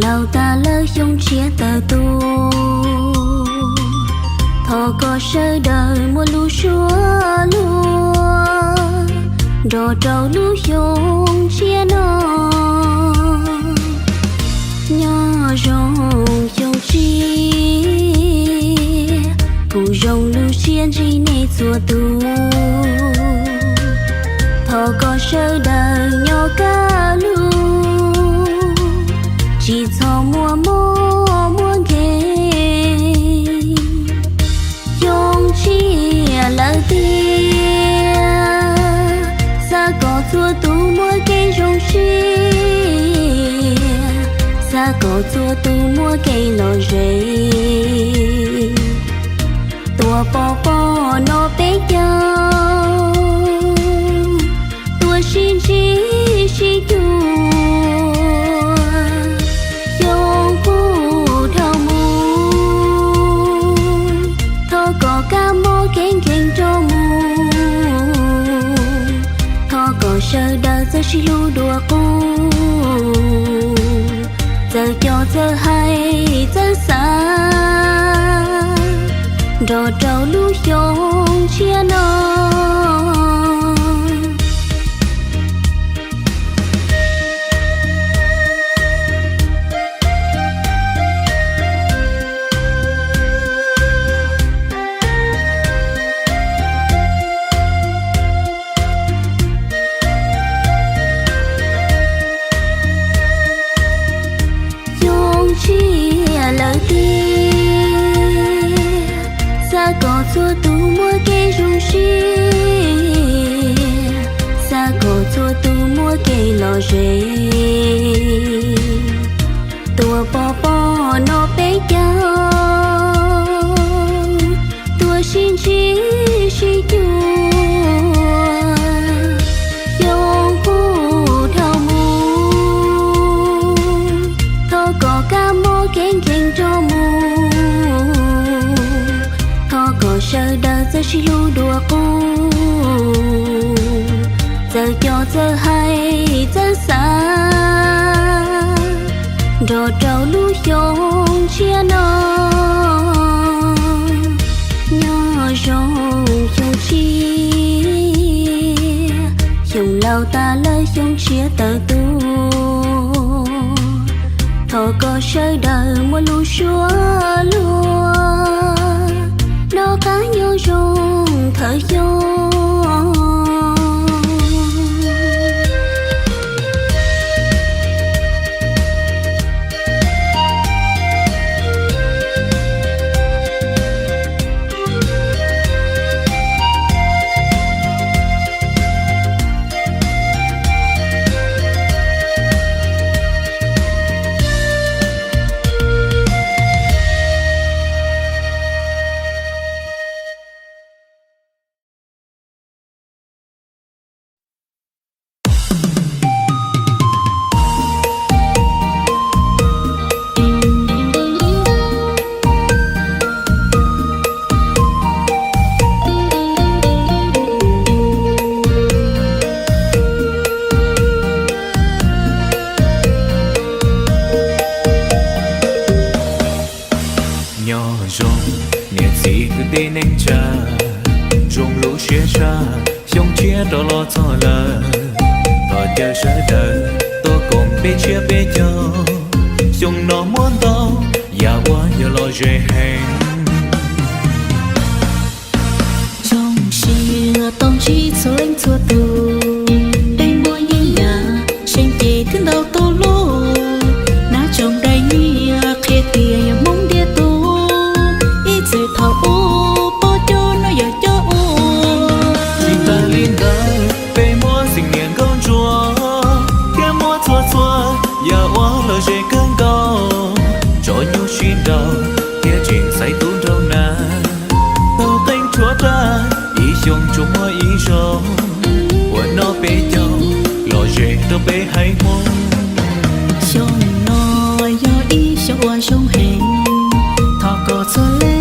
Laus tas lawm xyoo tshiab tawm tuaj, thov kom sawv daws muaj lub suab luag nrog rau lub xyoo tshiab no. Nyob zoo xyoo tshiab, kuv zoo lub siab ntsib nej txhua tus. Thov kom sawv daws nyob kaj lug, tsis txhob muaj mob muaj nkeeg. Xyoo tshiab lawm tiag, xav kom txhua tus muaj kev zoo siab, xav kom txhua tus muaj kev lom zem. Tuaj pov pob no peb caug, tuaj sib ntsib sib cuag, xyoo puag dhau mus. Thov kom kab mob kev nkeeg rov mus, thov kom sawv daws txawj sib hlub dua qub, txawj coj txawj hais txawj xav nrog rau lub xyoo tshiab no. Xyoo tshiab lawm tiag, xav kom txhua tus muaj kev zoo siab, xav kom txhua tus muaj kev lom zem. Tuaj pov pob no peb caug, tuaj sib ntsib sib cuag, xyoo puag dhau mus. Thov kom kab mob kev nkeeg rov mus, thov kom sawv daws txawj sib hlub dua qub, txawj coj txawj hais txawj xav nrog rau lub xyoo tshiab no. Nyob zoo xyoo tshiab, xyoo laus tas lawm xyoo tshiab tawm tuaj. Thov kom sawv daws muaj lub suab luag noj qab nyob zoo thawm xyoo. Nyob zoo niam txiv kwv tij neej tsa, zoo lub siab saj xyoo tshiab rov los txog lawm. Thov caw sawv daws tuaj koom peb tshiab peb caug, xyoo no muaj ntau yam uas yog lom zem heev. Zoo siab tau ntsib txhua leej txhua tus, peb muaj yeeb yam seem ces twb ntau tuj luj, nab tsoom daim nyiaj qhia tias yog Hmoob ntiag tug, ib txwm thaum ub pog cov no yog cov ua. Tsis tas li ntawd peb muaj xeem niam nkauj ntsuag thiab muaj txhua txhua yam uas lom zem kawg nkaus, tso nyuj sib nraus thiab tseem xaiv tub nraug na. Tau qeej tshuav raj ib xyoo tsuas muaj ib zaug, uas noj peb caug lom zem rau peb haiv Hmoob. Xyoo no yog ib xyoo uas zoo heev, thov kom txhua leej